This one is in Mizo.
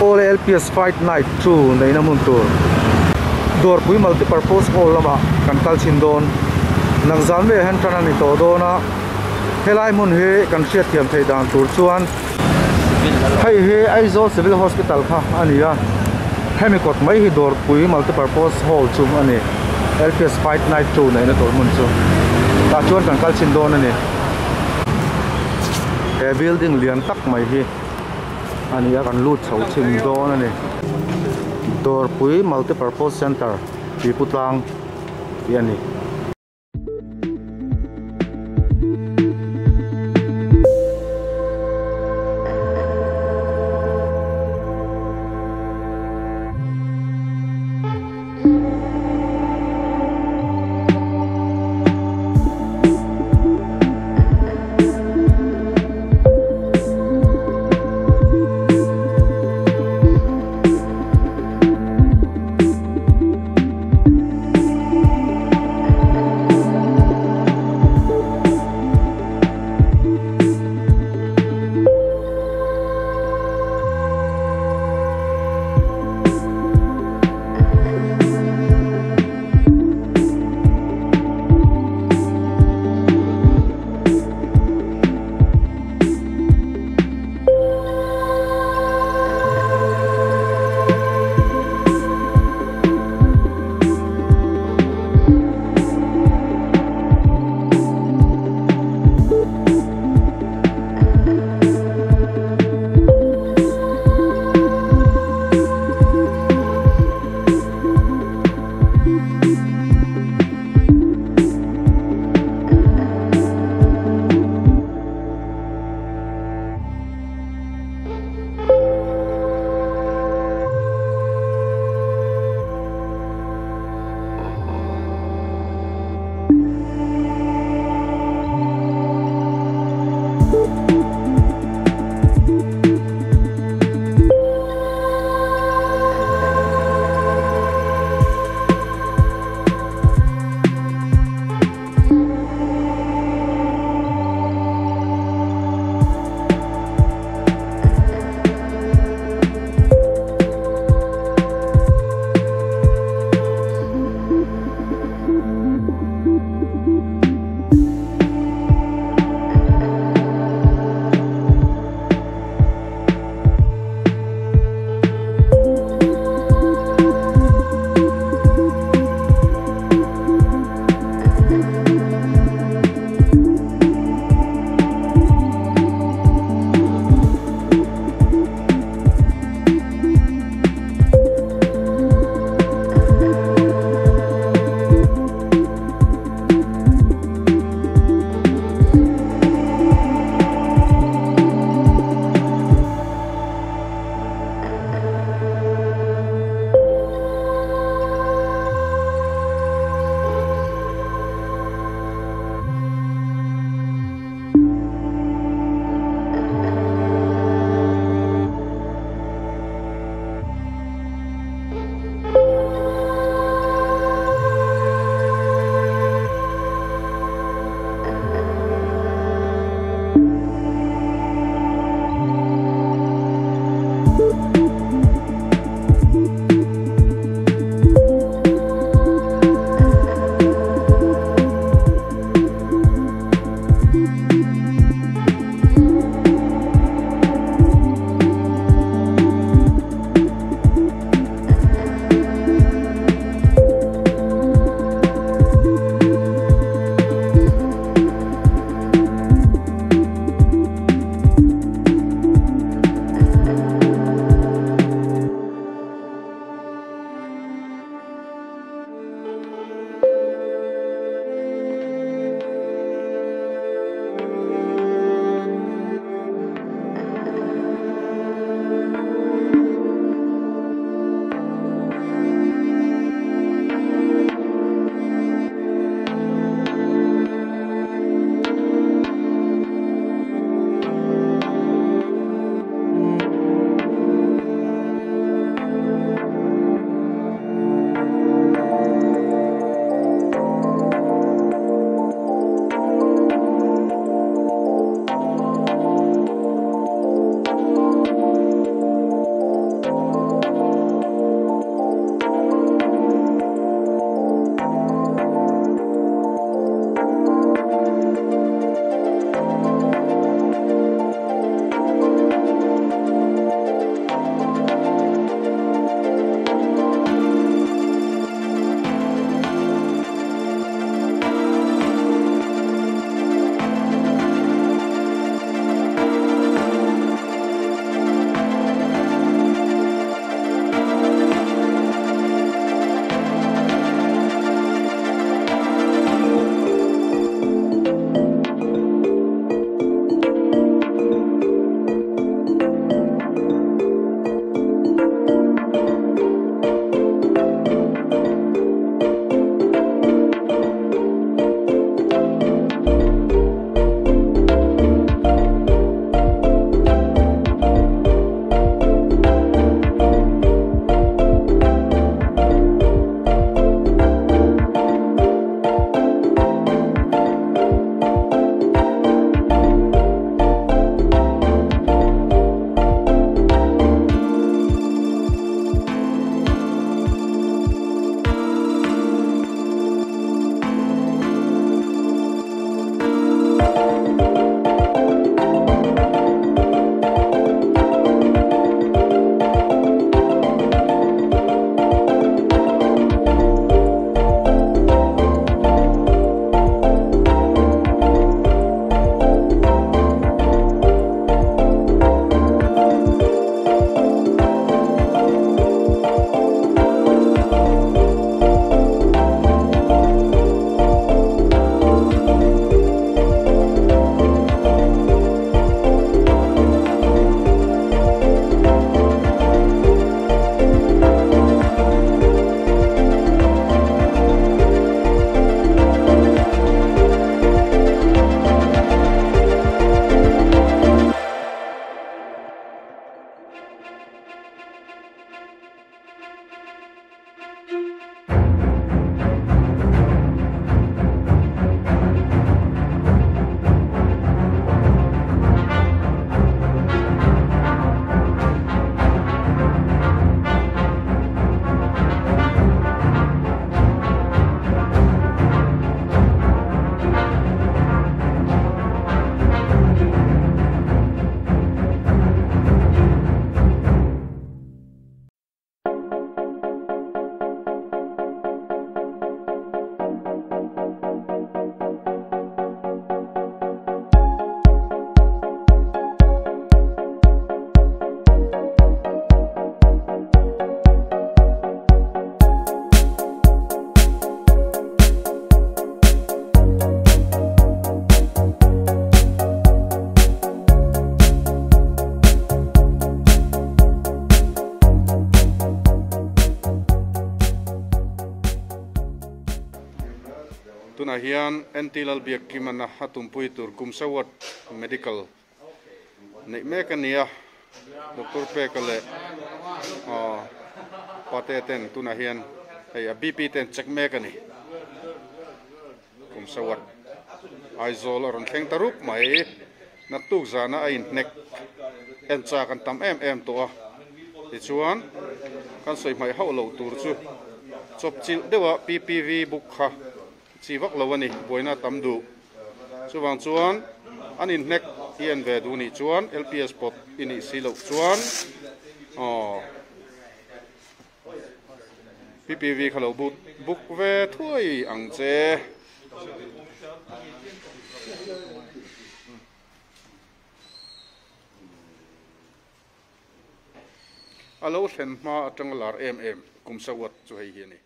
Awle LPS Fight Night chu neihna hmun tur Dawrpui Multipurpose Hall lamah kan kal chhin dawn. Nakzan maiah hian tan a ni tawh dawn a, helai hmun hi kan hriatthiam theih dan tur chuan hei hi Aizawl Civil Hospital kha a ni a, hemi kawt mai hi Dawrpui Multipurpose Hall chu a ni. LPS Fight Night chu neihna tur hmun chu tah chuan kan kal chhin dawn a ni. He building lian tak mai hi a ni a, kan lut chho chhin dawn a ni. Dawrpui Multipurpose Centre Tuiputlang tih a ni. Tunah hian NT Lalbiakkimana a tumpui tur Kumsa Ward Medical neih mek a ni a, Doctor Peka leh Pate ten tunah hian hei a BP te an check mek a ni. Kumsa Ward Aizawl a rawn thleng ta rup mai. Naktuk zana a inhnek en chak an tam em em tawh a, tichuan kan sawi hmaih hauh loh tur chu chawpchilh deuha PPV book kha chi vak lo a ni, buaina a tam duh. Chuvang chuan an inhnek i en ve duh nih chuan LPS pawt i nih si loh chuan aw PPV kha lo book ve thuai ang che. A lo thlen hma atanga lar em em kum sawat chu hei hi a ni.